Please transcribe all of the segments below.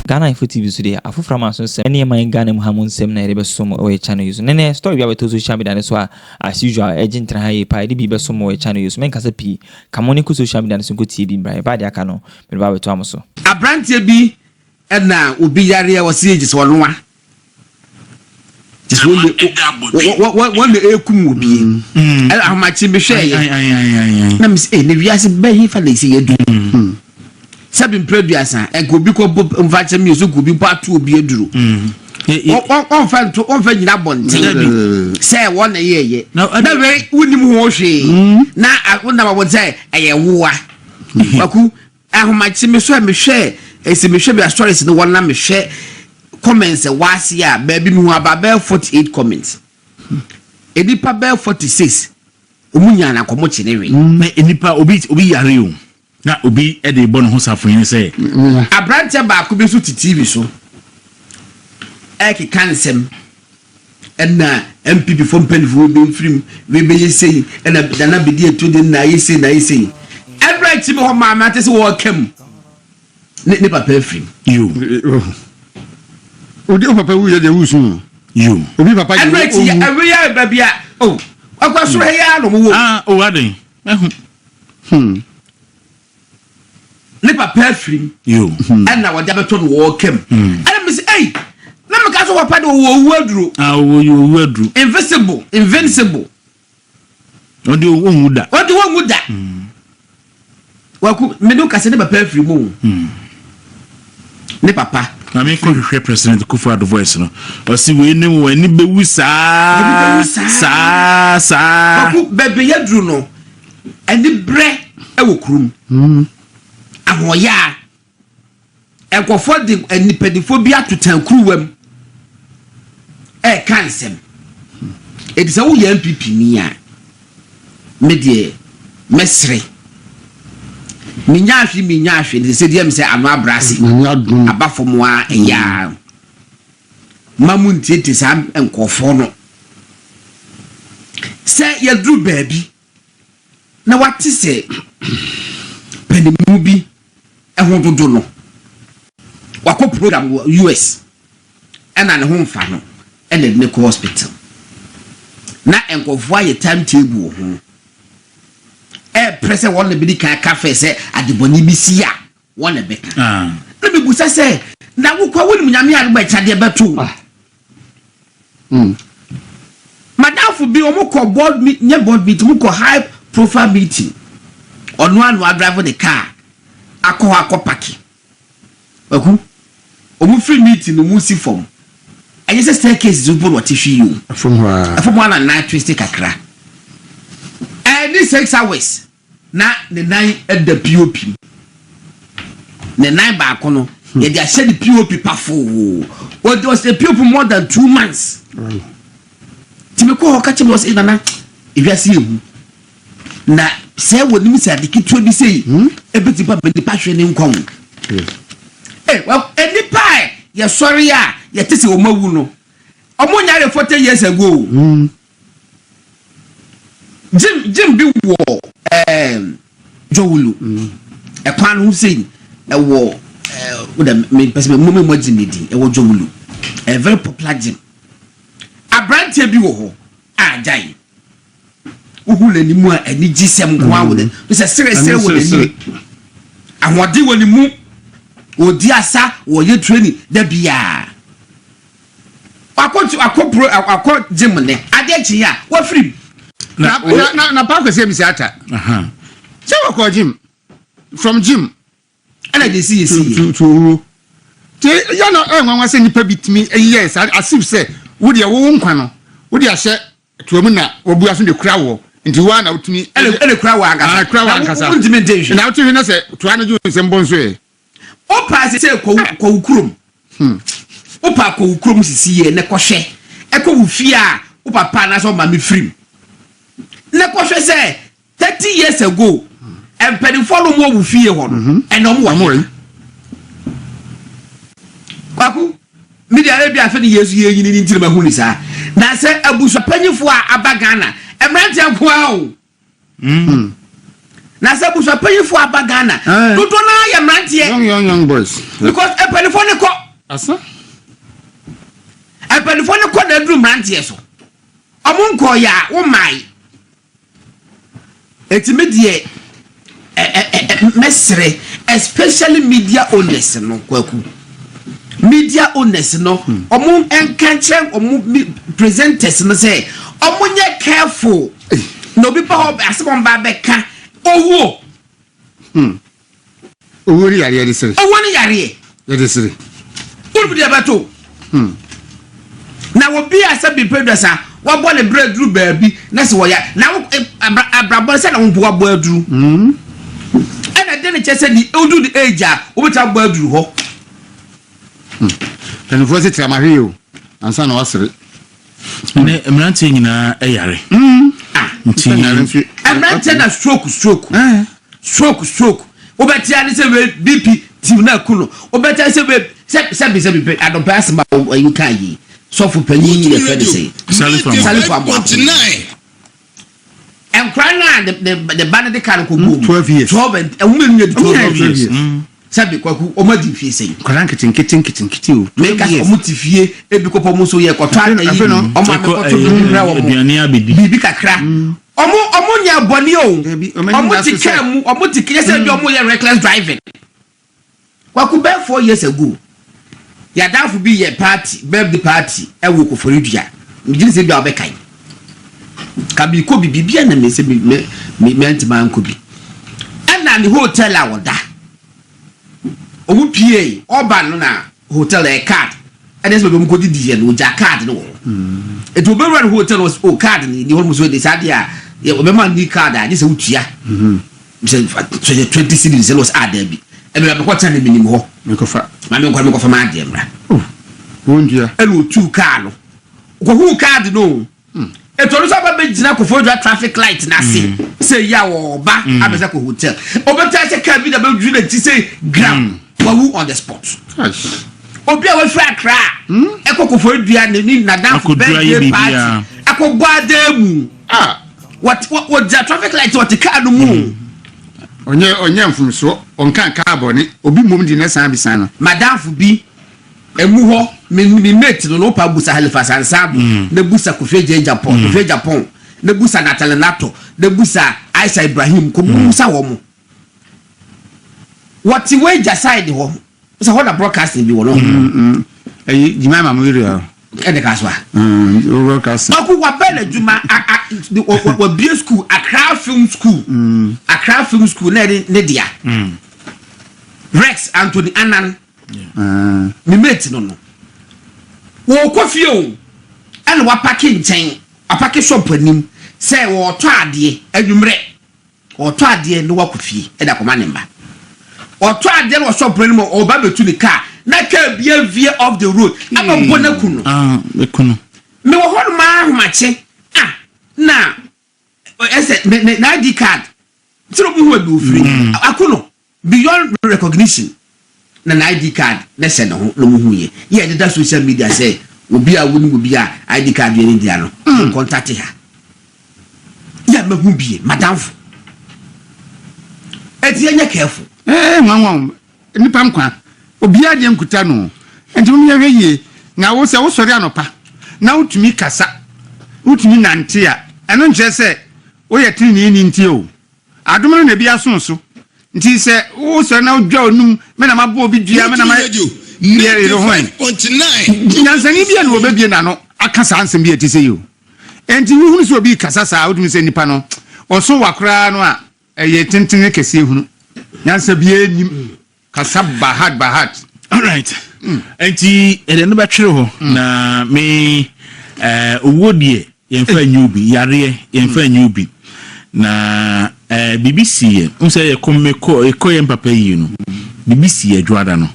Ghana Info TV so deɛ, afoforɔ ama so nsɛm ne ɛman Ghana mu ha mu nsɛm na yɛde bɛsom wɔ yɛ channel yi so. Nɛnɛ story bi abɛtɔ social media ne so a, as usual, ɛgye ntena ha yie paa, yɛde bi bɛsom wɔ yɛ channel yi so. Mɛnkasa pii, ka mo ne kɔ social media ne so nkɔ tie bi mbra. Yɛba deɛ aka no, mede ba abɛto amo so. Aberanteɛ bi ɛna obi yareɛ, wɔsi gye sɛ ɔnoa gye sɛ wɔn na ekum obi. Ɛna ahomakye bi hwɛ yɛ na mi sɛ ee, ne wiase bɛyi fa na esi yɛ du sɛbi mpere 30, ɛnka obi kɔ bɔ nfa kyɛn mi so nka obi bɔ ato obi aduro, wɔnfɛ nto, wɔnfɛ nyina bɔnten sɛ wɔn na yɛ yɛ na wei wunim ho hwee na wonam abɔnten sɛ ɛyɛ woa. Waku ahomakye mi so a mehwɛ esi mehwɛ bi a stories no wɔn na mehwɛ comments waase a, baabi mi hu aba bɛyɛ 48 comments, enipa bɛyɛ 46 ɔmu nya na nkɔmɔ kye ne we. Na nipa obi yare o, na obi de bɔ ne ho safoyin sɛ. Aberanteɛ baako bi nso te TV so ɛkeka nsɛm, ɛna NPP fo mpanimfoɔ bi mfirim wei bɛyɛ sei, ɛna Nana bedi etu de na ayɛ sei na ayɛ sei. Ɛbrɛ akyi mi hɔ maame ate sɛ wɔɔka mu ne papa afirim. Yo. Odi o, papa wu yɛ deɛ wusu o. Yo. Obi papa deɛ. Ɛbrɛ akyi ɛwɛ yɛ baabi a o ɔkɔ soro ha yɛ ano mo wɔ. Ah, o aden ɛho. Ne papa afirim. Yo. Ɛna wɔde abɛtɔ no wɔɔka mu, ɛna mi sɛ ɛyi na mi ka so papa de ɔwɔ owu aduro. Ah, ɔwɔ owu aduro. Invisible, invincible. Ɔde ɔnwu da. Ɔde ɔnwu da. Waku mene kasa, ne papa afiri mu, ne papa. Maame kɔ hwehwɛ President Kufuor Addo voice no, ɔsi wei ne wɔn ani bɛwu saa saa saa. Waku baabi yɛ duru no, ɛni brɛ ɛwɔ kurom ahoɔyaa, nkɔfoɔ de nipadifo bi ato tan kuruwa mu ɛɛka nsɛm. Edi sɛ woyɛ NPP ni a, me deɛ mɛsere, menya ahwe, menya ahwe ne sɛ deɛ mi sɛ ano abrase aba fam a, ɛyɛ a ma mu ntietie saa nkɔfoɔ no sɛ yɛduru baabi na wate sɛ panimu bi ɛho dodo no wakɔ program wɔ US, ɛna ne ho mfa no, ɛna de ne kɔ hospital, na nkɔfoɔ ayɛ time table wɔ ho ɛɛpɛ sɛ wɔn na bi di kan ka fɛ sɛ adebɔne bi si a, wɔn na bɛka. Na bibusa sɛ na wokɔ wonim Nyame a bɛkya deɛ bɛto madamfo bi, wɔn kɔ board meet, nye board meeting, wɔn kɔ high profile meeting, ɔno ano adrive ne car akɔ hɔ akɔ park. Ɛku wɔn firi meeting no mu si fam, ɛnyɛ sɛ staircase so mpo na ɔte hwi yi o. Ɛfam hɔ a. Ɛfam hɔ a na nan twist kakra, ɛni 6 hours na ne nan ɛda POP mu. Ne nan baako no yɛde ahyɛ ne POP pafoo, wɔde ɔsɛ POP more than 2 months. Tìmí kɔ hɔ kakyɛ mi, ɔsɛ nana ewiase yɛ hu na sɛ wɔ nim sɛ ade ketewa bi sɛ yi ebi ti pa nipa hwɛ ne nkwa ho. Ɛ wɔ nipa a yɛsɔre a yɛte sɛ wɔn awu no, wɔn nyare 40 years ago o. Gym bi wɔ Dzorwulu ɛkwan no ho sɛyi, ɛwɔ wodɛ mepɛ sɛ mo mo gym ne din, ɛwɔ Dzorwulu, a very popular gym. Aberanteɛ bi wɔ hɔ a gyae wohu n'anim a, anigye sɛm nko ara wɔ n'anim sɛ seresere wɔ n'anim, ahoɔden wɔ ne mu, ɔdi asa, wɔyɛ training da biara, wakɔ akɔ pro akɔ gym ne adeɛ kyi a wafiri mu. Na pa kwasi ebisi ata sɛ wɔkɔ gym, from gym. Ɛna de si yɛ si yɛ. To owuo te yɛ na ɛnwanwa sɛ nipa bi tumi yɛ saa, as if sɛ wo deɛ wo nkwa no wo de ahyɛ toa mu na wɔbu aso de kura wɔ, nti wo a na wotumi. Ɛna kura wɔ ankasa. Ah, kura wɔ ankasa. Na wontumi nte nhwɛ. Na wote hwɛ na sɛ toa no gye wo nsɛm bɔ nso yɛ. Wopa sɛ kɔ wo kurom, wopa kɔ wo kurom sisi yɛ ne kɔhwɛ, ɛkɔ wo fie a wo papa anaasɛ wo maame firim ne kɔhwɛ sɛ 30 years ago mpanimfoɔ no mu wɔ wo fie hɔ no, ɛna ɔmo wɔ he? Kwaku mi deɛ, ebi afɛ ne Yesu yɛ nyini ne ntiri ma hu ne saa na sɛ abusuapanyinfoɔ a aba Ghana mmeranteɛ nko ara o. Na sɛ abusuapanyinfoɔ aba Ghana dodoɔ no ara yɛ mmeranteɛ. Young young young boys. Because mpanimfoɔ no kɔ. Asa. Mpanimfoɔ no kɔ na aduru mmeranteɛ so. Ɔmo nkɔɔ yɛ a wo mmae. Eti me deɛ ɛ ɛ ɛ mɛsrɛ, especially media owners no, Kwaku. Media owners no, ɔmo nka nkyerɛ ɔmo presenters no sɛ ɔmo nyɛ careful na obi ba hɔ asɛm ɔmo ba bɛka owuo. Owó ni yareɛ de sere. Owó ni yareɛ. Yɛde sere. Wọ́n deɛ bɛto. Na obi a sɛ bi pɛ dasa wabɔ ne brɛ duru baabi na sɛ wɔyɛ na abrabɔ sɛ na wɔn mpo wabɔ aduru. Ɛna de ne kyɛ sɛ di odu de age a wobɛtumi abɔ aduru hɔ. Mpanimfoɔ sɛ tiramahwe yi o ansa na wasere. Ne mmeranteɛ nyinaa ɛyare. Nti mmeranteɛ na stroke, stroke, stroke, stroke. Wobɛte ane sɛ wei BP tim na aku no. Wobɛte ane sɛ wei sɛ sɛbi sɛbi pɛ adɔpɛ asɛm a ayi ka yi sɔfo panyin yɛ fɛ de sɛ Salifu Amoako. Salifu Amoako. Nkora no a ne ba no de kaa no kɔ bom 12 years. 12 and ɛho mmienu yɛ de 12 12 years. Sɛbi, Kwaku, ɔmo adi fie sɛn? Nkwadaa nketenkete nketenkete o. Meka sɛ ɔmo te fie ebi kɔpɔ ɔmo nso yɛ kɔtɔ Afei ayi afei no, ɔmo ame ɛkɔ kɔtɔ ɛyi, bibi brɛ wɔn aduane abɛdi. Biribi kakra ɔmo nyɛ bɔnne o. Dabi, ɔmo anim Ɔmo da te so sɛ- kaa mu, ɔmo te kɛ sɛ ebi ɔmo yɛ reckless driving. Kwaku, bɛɛ 4 years ago, yàdáfo bi yɛ party, birthday party ɛwɔ Koforidua. Gyina sɛ bi a ɔbɛkae kabi kɔ bi biribi a na mi sɛ mi mi mi mi ntoma nkɔ bi ɛna ne hotel a wɔda ɔmo pie ɔba no na hotel ɛyɛ card ɛna ɛsɛ baabi ɔmo kɔ didi yɛ no, ɔgya card no wɔ hɔ. Etu obewura ne hotel no, o card no ni hɔ nom so de saa deɛ a yɛ ɔbɛma ni card a gye sɛ wotua sɛ 20 cedis. Ɛna ɔsɛ a bi ɛna bɛkɔ kyɛn ne minim hɔ. Mekɔfa. Maame nkɔ mekɔfa maa adeɛ mmra. Wɔntua. Ɛna otu kaa no kɔhu card no etu ɔno nso aba bɛgyina Koforidua traffic light n'ase sɛ yi a wɔɔba abɛsɛ kɔ hotel, ɔbɛta sɛ kaa bi na bɛduru n'akyi sɛ gram, wawu on the spot. Obi a wafiri Akra ɛkɔ Koforidua ne nadamfo Akɔduru ayɛ birthday biribiara. party akɔbɔ adan mu. Ah. Wɔgyina traffic light, wɔte kaa no mu. Ɔnyɛ mfomsoɔ, ɔnka kaa bɔne obi mmom di ne san bisan no. Madamfo bi emu hɔ, me mate no pa busa Halifa Sansabo na busa Kofi Agye Japan, Kofi Japan na busa Natale Nato na busa Aisha Ibrahim ko busa wɔn mo wɔte wagya side hɔ sɛ hɔ na broadcasting bi wɔ no. Ɛyi jimá mamu yiri hɔ. Ɛde ka so a Broadcasting. Ɔko wabɛ n'adwuma wabie school, Accra Film School, Accra Film School na ɛde ne dea Rex Anthony Anan. Me mate no wɔkɔ fie o, ɛna wapark nkyɛn, wapark shop anim sɛ wɔɔtɔ adeɛ anwummerɛ, ɔtɔ adeɛ na wakɔ fie ɛde akɔma ne mba. Ɔtɔ adeɛ no wɔ shop anim, ɔba bɛtu ne car na car bi avie off the road abɛbɔ n'aku no. Ah, eku no. Mewɔ hɔ nom ahomakye ah na ɛsɛ ne ne ID card tí o bí hu ebi ofiri ako no beyond recognition na na ID card ne hyɛ ne ho na mo hu yɛ yɛ ɛdeda social media sɛ obi a woni obi a ID card yɛ ne dia no contact ha yɛ mɛ hu bie. Madamfo, eti yɛ nyɛ careful. Nwanwa nipa nkwa obiara deɛ nkuta no, nti mo yɛ hwɛ yie na wo sɛ wosɔre anɔpa na wotumi kasa, wotumi nante a, ɛno nkyerɛ sɛ woyɛ tenenee ni. Nti o adom no na ebi aso so, nti sɛ wosɔre na wodwa onum mɛ na mabɔ obi dua mɛ na ma yɛ yɛrɛ ho ɛ nyansani bi a na wɔbɛbie n'ano aka saa nsɛm bi a ɛte sɛ yi o. Nti wohunu sɛ obi kasa saa, wotumi sɛ nipa no ɔso wa koraa no a ɛyɛ tenten kɛseɛ hunu nyansa biara nim kasa bahad bahad. Alright, nti ɛdeɛ no bɛtwere hɔ na me owuo deɛ yɛmfa nyɛ obi yareɛ, yɛmfa nyɛ obi na biribi si yɛ n sɛ yɛkɔ mekɔ yɛkɔ yɛn papa yie no, biribi si yɛ adwoada no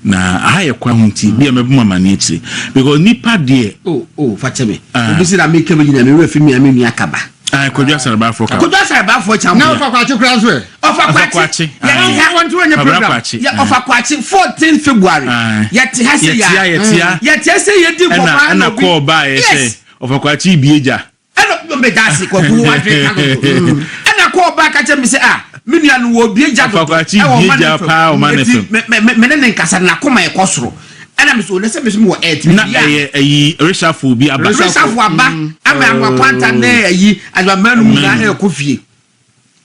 na aha yɛ kwan ho, nti bi a mɛbɔ mu amane akyire because nipa deɛ. O fakyɛ me. Ah. Obi si na mi kɛmɛ nyina mi wura fi mi a mi nua kaba. Ah, Kwadwo Asarabafoɔ ka. Kwadwo Asarabafoɔ champion. Na ɔfa kwakye koraa nso ɛ. Ɔfa Ɔfa Kwakye. Kwakye. Yɛte ha. Wɔn ti wɔnyɛ Kwabra program. Kwakye. Yɛ ɔfa Kwakye 14 February. Yɛte ha sɛ yɛtia yɛtia. Yɛte ha sɛ yɛdi nkɔmɔ. Ɛna ɛna kɔɔ baa yɛ sɛ ɔfa Kwakye bie gya. Ɛna mbɛ daase, Kwaku, wadwe ka dodo. Ɛna kɔɔ ba ka kyerɛ mi sɛ ah. Me nua no wɔ bie gya dodo Ɔfa kwakye ɛwɔ bie ɔman gya FM. paa ɔman Eti FM. me ne ne nkasa na akoma ɛkɔ soro. Ɛna me so ne sɛ me so me wɔ air ti Na ɛyɛ ɛyi reshuffle bi aba. Resafo aba ama akwanta ne ayi adwamanu mu na ɛkɔ fie.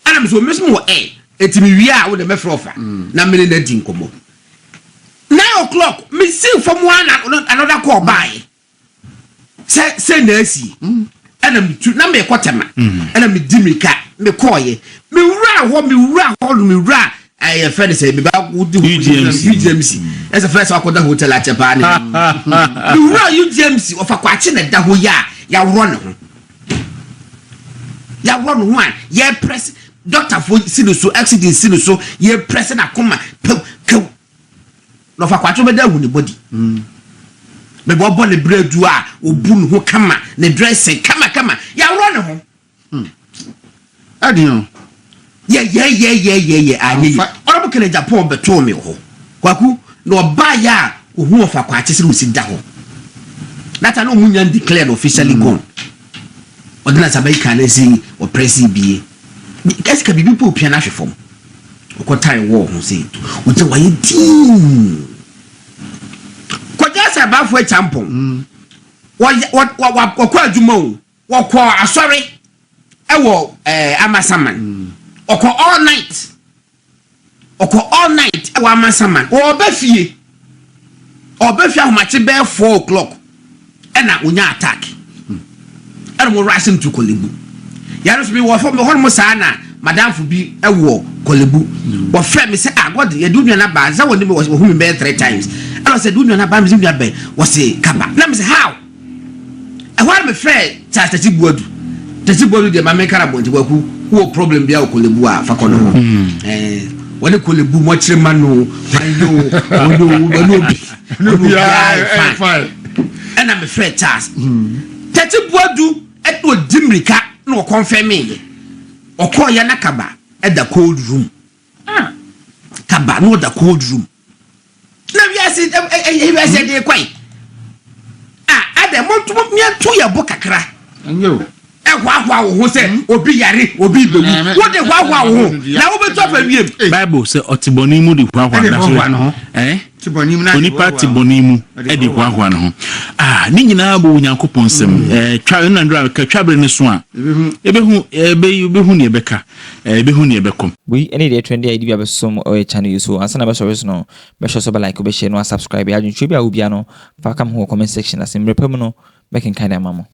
Ɛna me so me so me wɔ air. Eti me wie a wo de mɛfrɛ ɔfa na me ne na di nkɔmmɔ. 9 o'clock me si fam a na another call baeɛ sɛ na asi. Ɛna me tu na me kɔ Tɛma, ɛna me di mirika me kɔɔyɛ, me wura hɔ no, me wura ɛyɛ fɛ de sɛ me ba wodi UGMC. UGMC ɛsɛ fɛ sɛ akɔda hotel akyɛ paa ne me wura UGMC, ɔfa kwakye na da hɔ yi a yɛaworɔ ne ho a yɛ press, doctor fo si ne so, oxygen si ne so, yɛ press n'akoma pew kew na ɔfa kwakye bɛda ahu ne body bɛbɛ ɔbɔ ne berɛ du a obu ne ho kama, ne dressing kama kama, yɛaworɔ ne ho. Ɛdeɛ o. Yɛ yɛ yɛ yɛ yɛ yɛ anyɛ yi. Amfa. Ɔrɔbo Kennedy Agyapong bɛtoo me wɔ hɔ, Kwaku, na ɔbaa yɛ a ohun ɔfa kwakye sɛ osi da hɔ nata na ɔmu nya declared officially gone. Ɔde na saba yi kan na si ɔprɛsi bie kɛse ka biribi po opia n'ahwɛ fam, ɔkɔtare wɔɔ ho sɛ ɔgyina wayɛ diin kɔgya sɛ abaafo akya mpɔn wɔyɛ wɔ wɔkɔ adwuma o, wɔkɔ asɔre ɛwɔ Amasaman, ɔkɔ all night, ɔkɔ all night ɛwɔ Amasaman. Ɔbɛ fie ahomakye bɛyɛ 4 o'clock ɛna onya attack, ɛna mo rush him to Korle Bu. Yàrá nso mi wɔ fɔ mi hɔ nom saa na madamfo bi ɛwɔ Korle Bu, wɔfrɛ mi sɛ, "Ah God, yɛde onua naba sɛ wɔn ne mi wɔ hu mi bɛyɛ three times." Ɛna ɔsɛ de onua naba mi sɛ nua bɛn wɔsi kaba na mi sɛ how. Ɛhɔ ara mi frɛ Charles Tati Buadu. Tati Buadu deɛ, maame nkara bɔnti waku wɔ problem bi a wɔ Korle Bu a fa kɔ ne ho. Wɔne Korle Bu mɔkyerɛ ma no wɔn yo wɔn yo wɔn obi wɔn obiara yɛ fine. Ɛna mi frɛ Charles Tati Buadu, ɛna odi mirika na ɔkɔnfɛn mi yɛ ɔkɔɔ yɛ na kaba ɛda cold room, kaba na ɔda cold room. Na wiase ɛ ɛ wiase ɛde kwan a ada mo mo miɛnto yɛ bo kakra. Ɛnyɛ o. Ɛhoahoa wo ho sɛ obi yare, obi bɛwu, wode hoahoa wo ho na wobɛtu afa wiem. Bible sɛ ɔte bɔne mu de hoahoa Ɛde na so hoahoa ne ho. Eh? Te bɔne mu na de Onipa hoahoa te ho. bɔne mu Ɛde ɛde hoahoa hoahoa ne ho. Ah, ne nyinaa bɔ Onyankopɔn nsɛm. Twa ɛna ndra ka twa bere ne so a Ebehu. ebehu ebe ebehu ne ɛbɛka, ebehu ne ɛbɛkɔ. Wei ɛne deɛ trend a yɛde bi abɛsom ɔyɛ channel yi so. Ansa na bɛsɔre so no, bɛhyɛ so bɛ like, wobɛhyɛ no, asubscribe. Adwentwerɛ bi a wobia no, fa ka me ho wɔ comment section ase. Mmerɛ pa mu no, bɛkenkan de ama mo.